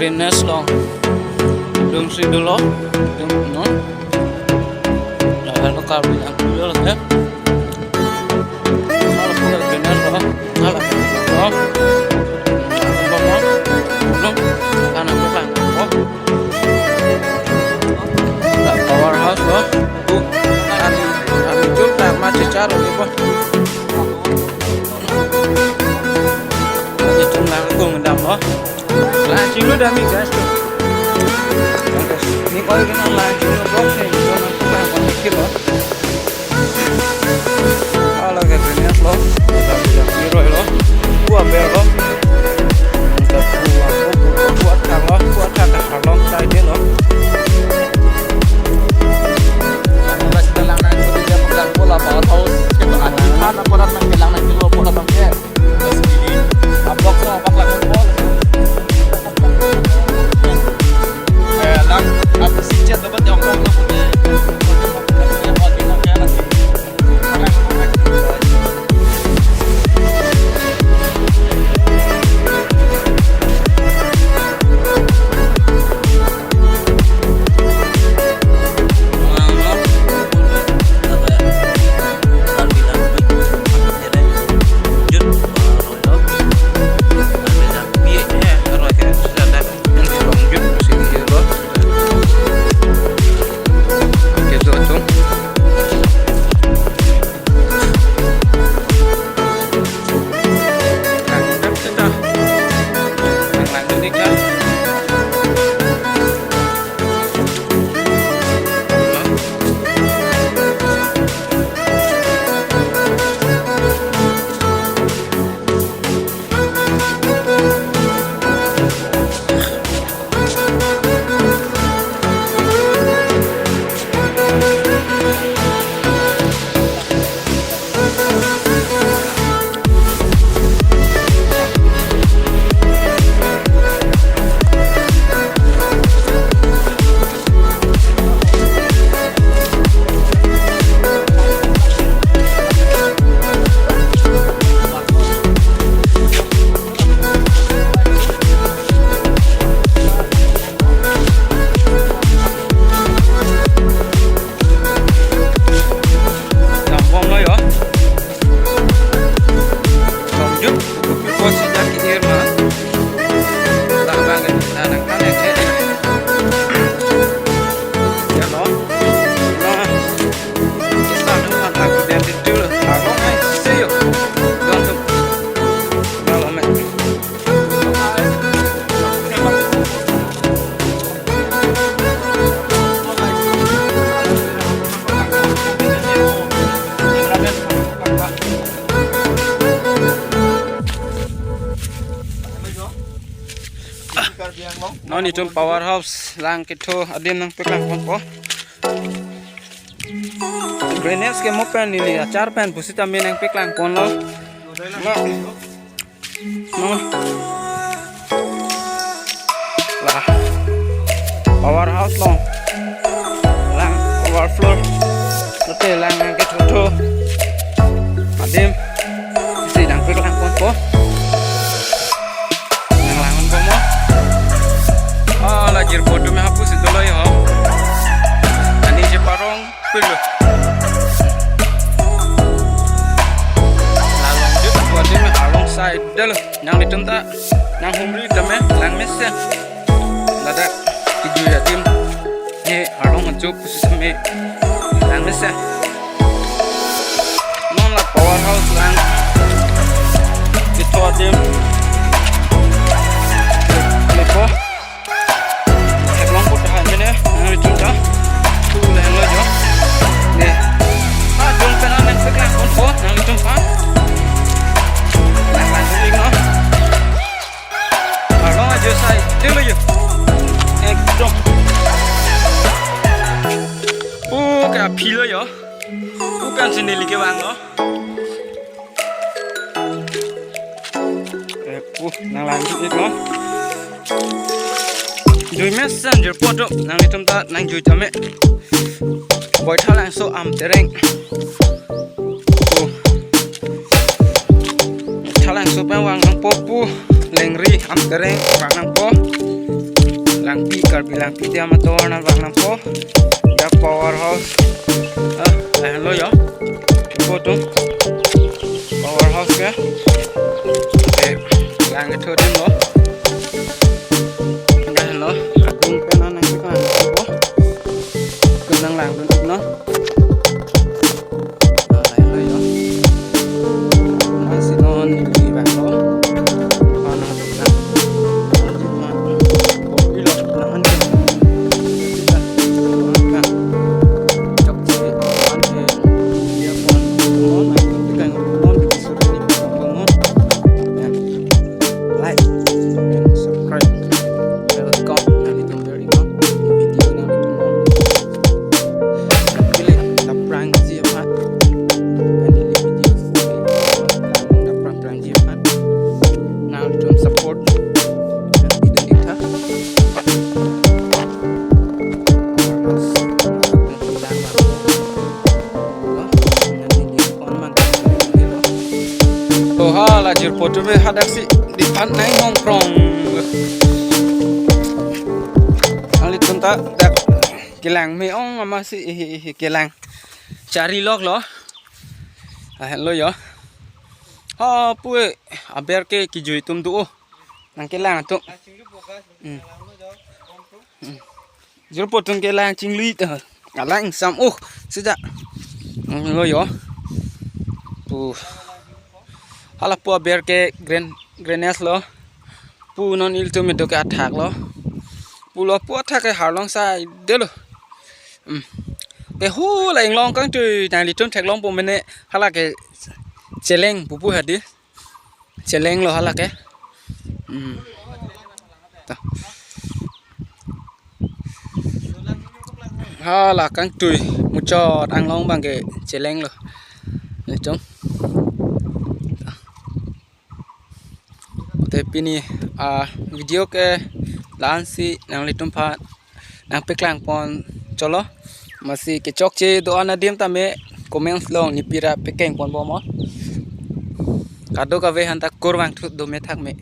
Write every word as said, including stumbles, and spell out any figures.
Drainage along. Dum si dolo. Dum, no. Lalu Karbi Anglong dolo, ya. Kalau punya drainage along. Kalau, no. No. Anak tukang. Oh. Power house lo. Bu, ari, ari jur tak macam cara ni, Bu. Macam lang kung dam lo. Lang sing lo dam ni, guys, tu. Ni koi kena lang sing lo, bro, sih. Lang kung kilo. Ala ke drainage lo, kita bisa kiroi lo, buat bel lo, kita buat, buat, buat thang lo, buat thang ke halong side lo. Kita lang nang, kita pegang bola, bola tahu, kita adi kan, apa orang nang kelang nang kilo, bola bangke. Ablok sa, ablok lang, bol. Eh, lang, apa sih, chat, dapat yang orang, dapat, eh, Nang bom lo yo. Nang jut, kupi posi jaki irma. Nang bang, nang nang kan ya. Ya lo. Nah. Kita nang nang dia itu. Nang bom, eh, see you. Don't do. Nang bom, eh. Non itum power house lang ketho adim nangpeklang ponpo. Drainage ke mo pen neli achar pen pusitame nangpeklang ponlo. No. No. Lah. Power house lo. Lang overflow. Lote lang nangkethotho adim si nangpeklang ponpo. Nanglang ponpo mo. Oh, la jirpo atum hapus dolo yo. Ani je parong. Pilo. Lalong jut buat ini along side dolo. Nanglitum ta nanghumri tame lang mesen. Ladak kejui adim. He along jut pusitame lang mesen. Non la power house lang. Ketho adim. Lepo. Theklong po tahan mene, nanglitum ta. Tu le lo jo. Ne. Ah, jong pen nangpeklang ponpo, nanglitum ta. Nanglang ling no. Arong ajo sai, tu lo jo. Ekdom. Oh, ke aphi lo jo. Oh, kan sini lagi bang no. Eh, uh, nanglang ik no. Jui mesen jirpo atum, nanglitum ta nangjui tame. Boithalangso Amtereng. Uh. Boithalangso pen vang nangpo pu. Lengri Amtereng vang nangpo. Karbi Langpi Dam ator nangvang nangpo. Ya power house. Ah, lahenlo yo. Ipo atum. Power house ya. Eh, lang ketho adim lo. Lahenlo. Adung pen nangkeklang po. Pen nanglangdun non. Ah, lahenlo yo. Masi non neli vanglo. Ah, non. Like and subscribe. Bell icon nanglitum ber iknon. Video nanglitum non. Pilih daprang ji aphan. Kan neli video suri. Daprang prang ji aphan. Nanglitum support. Nanglitum ikha. Oh, hala jirpo atum hadaksi diphan nang hongkrong. Nanglitum ta dak kelang me-ong amatsi, eh, eh, eh, kelang chari lok lo. Lahenlo yo. Ha pu, eh, aber ke kejui atum do. Nangkelang atum. Hmm. Hmm. Jirpo atum kelang chinglu ta. Alang sam, oh, sejak. Hmm, lo yo. Pu. Hala pu aber ke gran, granes lo. Pu non ilitum kedo ke athak lo. Pu lo pu athak ke harlong sai de lo. Hmm. Ke hala inglong kangtui nanglitum theklongpo mene hala ke cheleng pupu hadi. Cheleng lo hala ke. Hmm. Ta. Hala kangtui muchot anglong abang ke cheleng lo. Ilitum. Te pini, ah, video ke la-ansi nanglitum aphan nangpeklang pon cholo. Masi kechokche do-an adim tame comments along nepi ra pekeng pon bomnon. Kadokave aphan ta kurvangthu do me thak me.